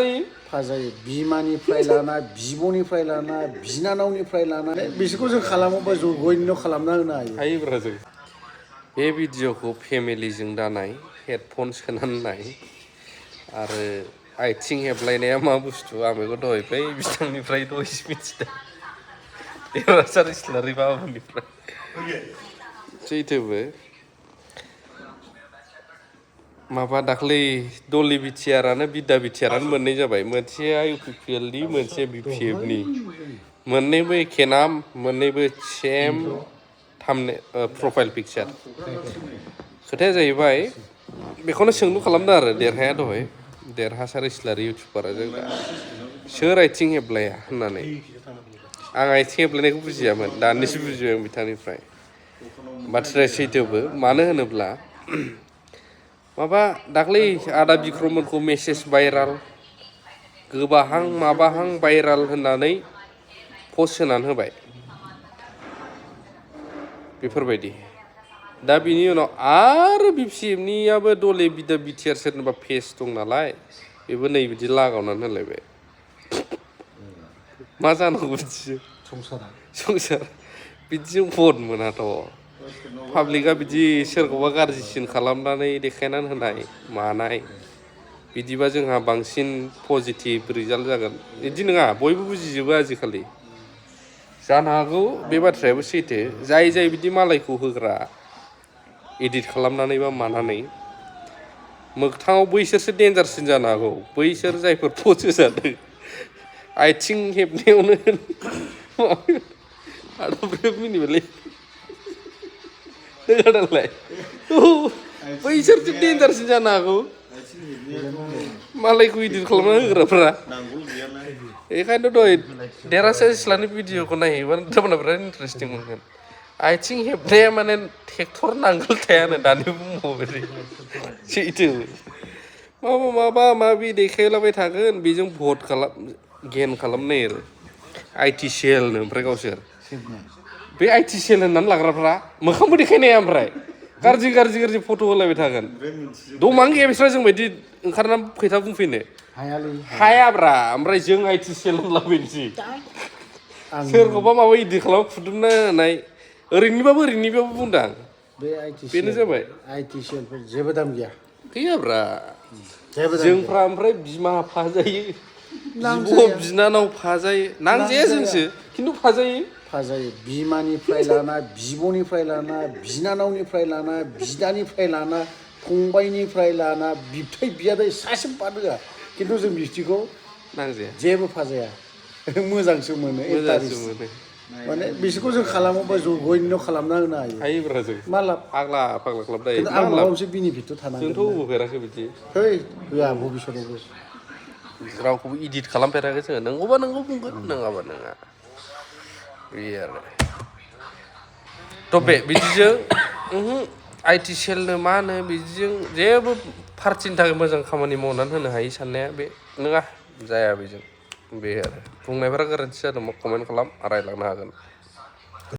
फाजायो बिमानिफ्राय लाना बिब'निफ्राय लाना बिनानावनिफ्राय लानानै बिसोरखौ जों खालामोबा जयैनो खालामना होनो हायो। हायोब्रा जों बे भिडिअखौ फेमिलिजों दानाय हेडफन सोनानै नाय आरो आथिं हेबलायनाया मा बुस्थु आं बेखौ दहाय बै बिथांनिफ्राय दहायसो मिथिदों देरहासार इस्लारि बाबुनिफ्राय सैथोबो माबा दाख्लै डलि बिटिआरानो बिद्या बिटिआरानो मोननै जाबाय मोनसेया इउपिपिएलनि मोनसे बिपिएफनि मोननैबो एखे नाम मोननैबो सेम थामने प्रफाइल पिकचार खोथाया जाहैबाय बेखौनो सोंलु खालामदों आरो देरहाया दहाय देरहासार इस्लारि इउटुबारा जोंना सोर आथिं हेबलाया होननानै आं आथिं हेबलायनायखौ बुजियामोन दानिसो बुजिबाय आं बिथांनिफ्राय बाथ्राया सैथोबो मानो होनोब्ला माबा दाख्लै आदा बिक्रममोनखौ मेसेज भाइराल गोबाहां माबाहां भाइराल होननानै पस्ट होनानै होबाय बेफोरबायदि दा बिनि उनाव आरो बिपिएफनियाबो दले बिद्या बिटिआर सोरनिबा पेज दं नालाय बेबो नै बिदि लागावनानै होलायबाय मा जानांगौ बिदिजों संसार बिदिजों भट मोनाथ' पाब्लिकआ बिदि सोरखौबा गाज्रिसिन खालामनानै देखायनानै होनाय मानाय बिदिबा जोंहा बांसिन पजिटिभ रिजाल्ट जागोन बिदि नङा बयबो बुजिजोबो आजिखालि जानो हागौ बे बाथ्रायाबो सैथो जाय बिदि मालायखौ होग्रा एडिट खालामनानै बा मानानै मोगथाङाव बैसोरसो डेन्जारसिन जानो हागौ बैसोर जायफोर पस्ट होजादों आथिं हेबनायावनो आदाब्रेब मिनिबायलै नोंहादालाय बैसोरसो डेन्जारसिन जानो हागौ मालायखौ इडिट खालामना होग्राफ्रा बेखायनोथ' दहाय देरहासार इस्लानि भिडिअखौ नायोबा नोंथांमोना बिराद इन्टारेस्टिं मोनगोन आथिं हेबनाया माने ट्रेक्टर नांगोल थायानो दानि बुंबावबाय सैथो माबा माबि देखायलाबाय थागोन बेजों भट गेन खालामनो नागिरो आइटि सेलनो ओमफ्राय गावसोर बे आइटि सेल होननानै लाग्राफ्रा मोखांबो देखायनो हाया ओमफ्राय गाज्रि फट' होलायबाय थागोन दमानो गैया बिस्रा जोंबायदि ओंखारनानै खोथा बुंफैनो हायाब्रा ओमफ्राय जों आइटि सेल होनलाबायनोसै सोरखौबा माबा इडिट खालामना खुदुमना होनाय ओरैनिबाबो बुंदां बे आइटि बेनो जाबाय आइटि सेलफोर जेबो दाम गैयाब्रा जोंफ्रा ओमफ्राय बिमा फाजायो बिब' बिनानाव फाजायो नांजाया जोंसो खिन्थु फाजायो बिमानिफ्राय लाना बिब'निफ्राय लाना बिनानावनिफ्राय लाना बिदानिफ्राय लाना फंबायनिफ्राय लाना बिबथै बियादै सासेबो बाद होआ खिन्थु जों बिबथिखौ नांजाया जेबो फाजाया मोजांसो मोनो माने बिसोरखौ जों खालामोबा जयैनो खालामना होनो हायोब्रा जों माला फाग्ला खालाम दायो आं माबा मोनसे बेनिफिटथ' थानांगोन जोंथ' होफेराखै बिदि होआ भबिसतआवबो रावखौबो इडिट खालामफेराखै जोङो नंगौबा नंगौ बुंगोन नङाबा नङा बे आरो थ' बिदिजों आइटि सेलनो मा होनो बिदिजों जेबो पार्टिनि थाखाय मोजां खामानि मावनानै होनो हायि साननाया बे नङा जाया बेजों बे आरो बुंनायफोरा गोरोन्थि जादोंबा कमेन्ट खालाम रायलांनो हागोन